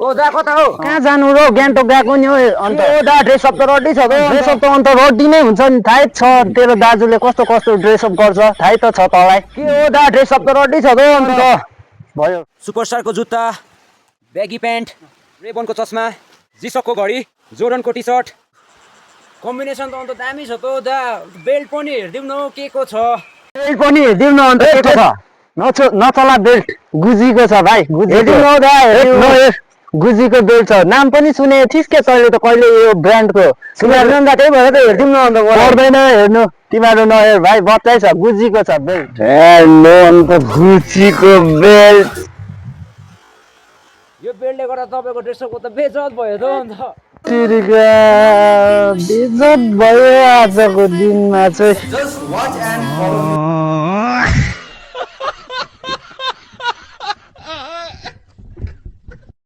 ओ दा कता हो कहाँ जानु र गान्तोक गएको नि हो अन्त ओ दा ड्रेस अप त रेडी छ त ड्रेस अप त अन्त रड्डी नै हुन्छ नि थाहै छ तेरो दाजुले कस्तो कस्तो ड्रेस अप गर्छ थाहै त छ तँलाई के हो दा ड्रेस अप त रेडी छ त अन्त भयो सुपरस्टारको जुत्ता ब्यागी प्यान्ट रेबनको चस्मा जिसकको घडी जोर्डनको टी सर्ट कम्बिनेसन त अन्त दामी छ त दा बेल्ट पनि हेरिदिउँ न के को छ बेल्ट पनि हेरिदिउँ न अन्त के को छ नचला बेल्ट गुजीको छ भाइ हेरिदिउँ न दा हेरिदिउँ गुजीको बेल्ट छ नाम पनि सुनेको थिइस् के तैँले त कहिले यो ब्रान्डको सुनेको दा त्यही भएर त हेरिदिउँ न अन्त पर्दैन हेर्नु तिमीहरू नहेर भाइ बच्चै छ गुजीको छ बेल्ट हेर्नु अन्त गुजीको बेल्ट यो बेल्टले गर्दा तपाईँको ड्रेसअपको त बेजत भयो त अन्त तिर्गा बेजत भयो आजको दिनमा चाहिँ Just watch and follow me.